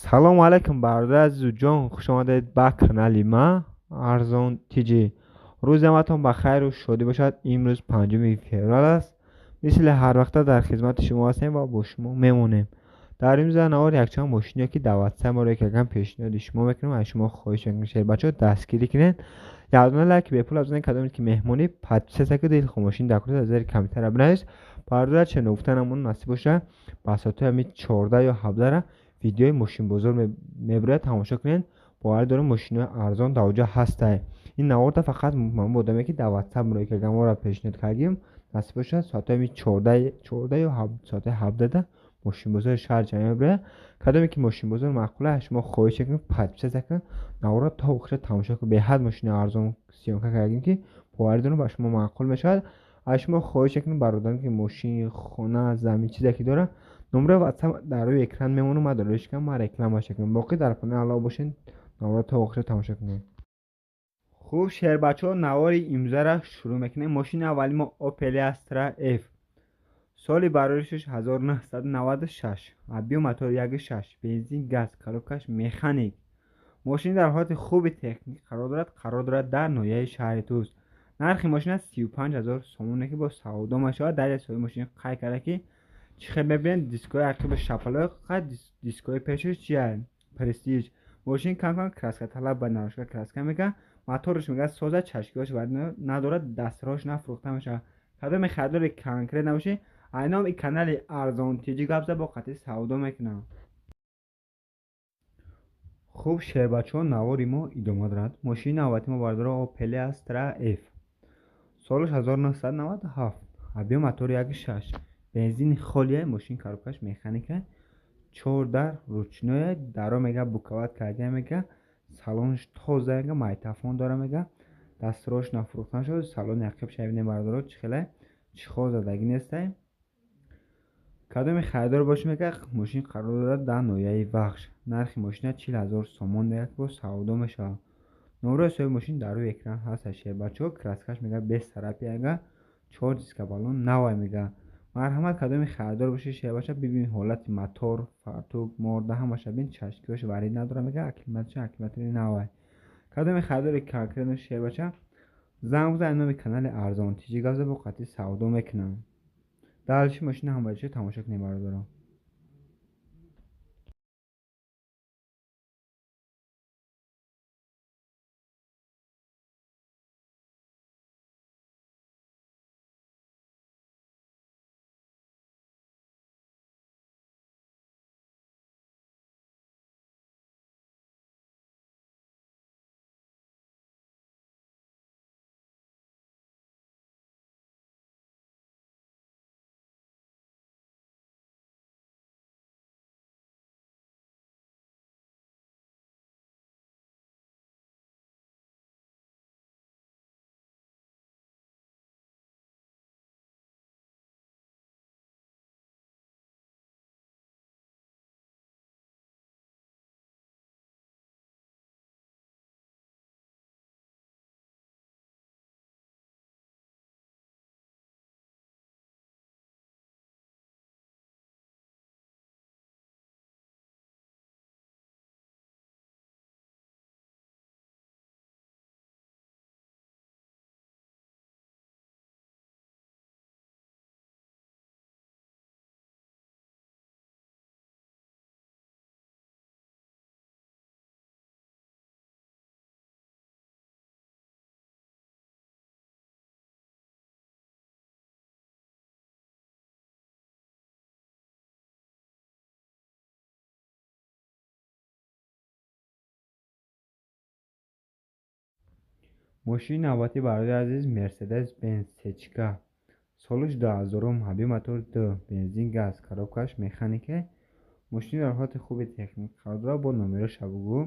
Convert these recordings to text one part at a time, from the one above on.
Салому алайкум, бародар азизу ҷон, хуш омадед ба канали ма Арзон Тиҷи. Рӯзи ҳаматон ба хайру шодӣ бошад. Имрӯз 5 феврал аст. Мисли ҳар вақта дар хизмати шумо ҳастем ва бо шумо мемонем. Дар имрӯза навор якчанд мошине ки дар WhatsApp моро якам пешниҳоди шумо мекунем, аз шумо хоҳиш мекунем шербачаҳо дастгирӣ кунед. Якдона лайк бепул афзоед, кадоме ки меҳмонӣ подписаться кунед, дилхоҳ мошин дар курс аз зери компютера бинавис. Бародар чӣ ногуфтанамон насиб боша, ба соатҳои ҳамин 14 ё 17 видеои мошинбозор мебирояд, тамошо кунед. Боварӣ дорам мошинои арзон дар оҷо ҳастанд. Ин наворда фақат ман одаме ки дар WhatsApp моро якамора пешниҳод кардем, насиб бошад соатҳои ҳамин 14 ё соатҳои 17 мошинбозори шаҳр ҷамъ мебирояд. Кадоме ки мошинбозор маъқул аст, шумо хоҳиш мекунед подписаться кунед, наворро то охира тамошо кунед. Беҳад мошинои арзон съёмка кардем ки боварӣ дорам ба шумо маъқул мешавад. Аз шумо хоҳиш мекунем бародарон ки мошин, хона, замин чизе ки дорад, номраи WhatsApp дар рӯи экран мемонад, ман дар рӯи экран ман рекламаша кунам. Боқӣ дар паноҳи Аллоҳ бошед, наворро то охира тамошо кунед. Хуб шербачаҳо, навори имрӯзаро шурӯъ мекунем. Мошини аввали мо Opel Astra F. Соли бароришаш 1996. Объем мотор 1.6, бензин, газ, коробкаш механик. Мошин дар ҳолати хуби техникӣ қарор дорад, қарор дорад дар ноҳияи шаҳри Тӯс. Нархи мошин 35 000 сомоне ки бо савдо мешавад. Дар соҳиби мошин қайд карда ки чӣ хел мебинед, дискҳои ақиби шапалоқ, дискҳои пешаш чия? Престиж. Мошин кам-кам краска талаб ба нарошка краска мега, мотораш мега соза, чашкиҳош вард надорад, дастрош нафурӯхта мешавад. Кадоме харидори конкрет набошӣ, айном и канали Арзон Тиҷи гап зад, бо қатъи савдо мекунам. Хуб шербачаҳо, навори мо идома дорад. Мошини навбати мо бародаро Opel Astra F. Солаш 1997. Объем мотор 1.6. Бензини холия, мошин коробкаш механика, 4 дар ручное, даро мега буковат карда мега, салонаш тоза мега, майтафон дора мега, дастрош нафурӯхта нашуд, салони ақиб шабине бародаро чӣ хеле чиҳоз задагӣ нестай. Кадоме харидор бошӣ мега, мошин қарор дорад дар ноҳияи Вахш. Нархи мошина 40 000 сомон мега бо савдо мешавад. Номраи соҳиби мошин дар рӯи экран ҳаст шербачаҳо, краскаш мега без царапина мега, 4 диска баллон навай мега. Марҳамат, кадоме харидор бошӣ шербача, бибин ҳолати мотор, фартук, морда ҳамаша бин, чашкиҳош варид надора мега, акклиматори навай. Кадоме харидори конкрет бошӣ шербача, занг бизан, номи канали Арзон Тиҷи гап зад, бо қатъи савдо мекунам. Дальше мошина ҳамбача тамошо кунем бародарон. Мошини навбатӣ бародари азиз Mercedes Benz Сечка. Солаш 2000, объем мотор 2, бензин, газ, коробкаш механика. Мошин дар ҳолати хуби техникӣ қарор дорад, бо номерош шабугу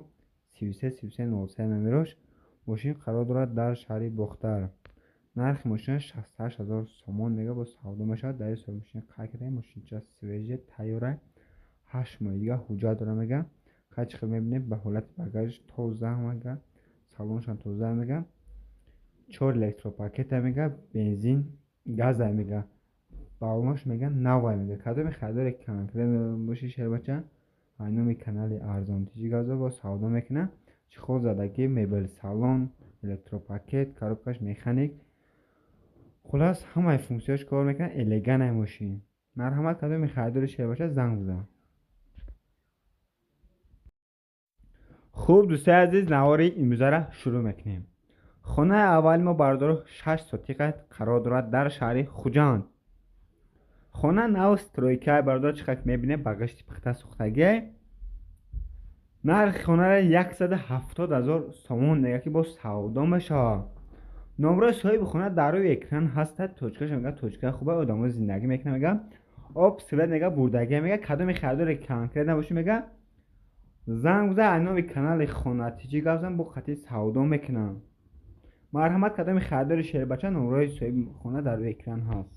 33 33 03 номерош. Мошин қарор дорад дар шаҳри Бохтар. Нархи мошина 68 000 сомон мега, бо савдо мешавад. Дар соҳиби мошин қайд карда, мошинча свежий, тайёра, 8 моҳи дига ҳуҷҷат дора мега. Қайд чӣ хел мебинем, ба ҳолати багажаш тоза мега, салонашам тоза мега. 4 электропакета мега, бензин, газа мега, баллонаш мега навай мега. Кадоме харидори конкрет бошӣ шербача, Номи канали Арзон Тиҷи гап зад, бо савдо мекунад. Чехол задагӣ, мебел салон, электропакет, коробкаш механик. Хулас ҳамаи функсияш кор мекунад, элегантная мошин. Марҳамат, кадоми харидори шербача занг бизан. Хуб, дӯстои азиз, навори имрӯзаро шурӯъ мекунем. Хонаи аввали мо, бародаро, 6 сотиқа қарор дорад дар шаҳри Хуҷанд. Хона нав стройка, бародаро, чӣ қадр мебинем, ба гашти пухта сохтагӣ. Нархи хонаро 170 000 сомон мега, ки боз савдо мешавад. Номрои соҳиби хона дар рӯи экран ҳастад. Точкаш мега, точкаи хуба, одамо зиндагӣ мекунад, мега. Об свет мега, бурдагӣ мега. Кадоми харидори конкрет набошӣ, мега, занг бизан, аз номи канали Хона Тиҷи гап зан, бо қатъи савдо мекунам. Марҳамат, кадоми харидори шербача, номрои соҳиби хона дар рӯи экран ҳаст.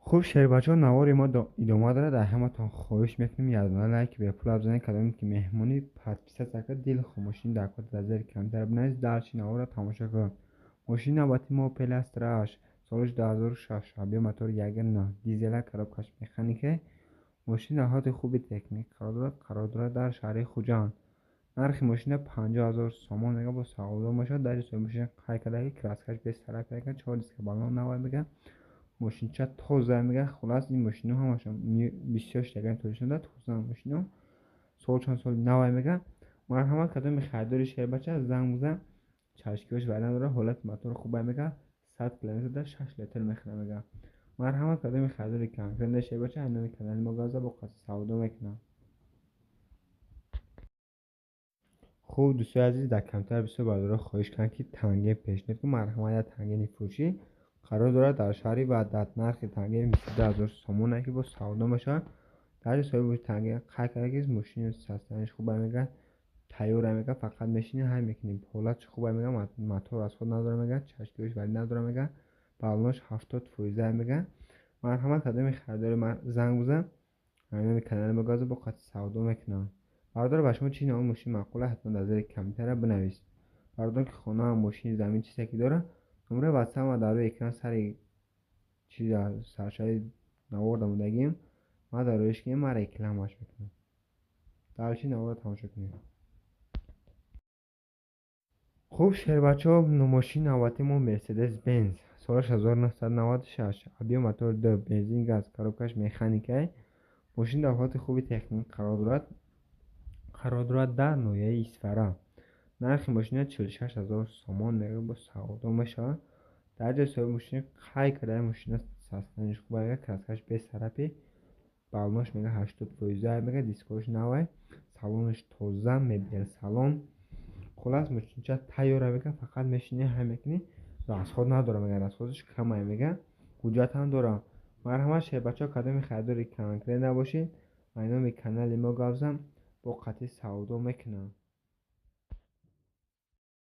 Хуб, шербачаҳо, навори мо идома дорад. Дар ҳаматон хоҳиш мекунем, якдона лайк бепул бизанед. Кадоме ки меҳмонӣ, подписаться кард, дилхоҳ мошин дар код дар зери комментария бинавис, дальше наворро тамошо кун. Мошини навбати мо Opel Astra H, солаш 2006, объем мотор 1.9, дизела, коробкаш механика. Мошин дар ҳолати хуби техник қарор дорад, қарор дорад дар шаҳри Хуҷанд. Нархи мошина 50 000 сомон мега, бо савдо мешавад. Дар соҳиби мошина қайд карда, ки краскаш без царапина мега, 4 диска баллон навай мега, мошинча тоза мега. Хулас ин мошино ҳамашон бисёр шидагани Тоҷикистонда тоза мошино, сол чанд сол навай мега. Марҳамат, кадоми харидори шербача, занг бизан. Чашкиҳош вайрон дорад, ҳолати мотор хуба мега, 100 километрда 6 литр мехӯрад мега. Марҳамат, кадоми харидори конкретно шербача, аз номи канали мо гап зад, бо қасди савдо мекунам. Хуб, дӯстои азиз, дар камтар бисёр бародаро хоҳиш карданд, ки танген пешниҳод кун. Марҳамат, як тангени фурӯшӣ қарор дорад дар шаҳри Ваҳдат. Нархи танген 22 000 сомон, ки боз савдо мешавад. Дар соҳиби танген қайд карда, ки мошини состоянияш хуба мега, тайёра мега, фақат мешини ҳай мекунӣ. Ҳолатш хуба мега, мотор аз худ надора мега, чашкиҳош вале надора мега, баллонаш 70% мега. Марҳамат, кадоми харидори занг бизан, номи канали мо гап зад, бо қатъи савдо мекунам. Бародаро, ба шумо чӣ навъи мошин маъқул аст, ҳатман дар зери комментария бинавис. Бародарон, ки хона, мошин, замин чизе ки дорад, номраи ватсап ма дар рӯи экран сари чи дар саршави навор дамодагим, ма дар рӯиш кунем, ма рекламаш мекунам. Дальше наворро тамошо кунем. Хуб, шербачаҳо, мошини навбати мо Mercedes Benz, солаш 1996, объем мотор 2, бензин, газ, коробкаш механика. Мошин дар ҳолати хуби техник қарор дорад, қарор дорад дар ноҳияи Исфара. Нархи мошина 46 000 сомон мега, бо савдо мешавад. Дар ҷои соҳиби мошина қайд кардаи мошина состоянияш хуба мега, краскаш без царапин, баллонаш мега 80% мега, дискош навай, салонаш тоза, мебел салон. Хулас мошинча тайёра мега, фақат мешини ҳай мекунӣ, расход надора мега, расходаш камай мега, ҳуҷҷат ҳам дора. Марҳамат, шербачаҳо, кадоми харидори конкрет набошед, аз номи канали мо гап зан, бо қатъи савдо мекунам.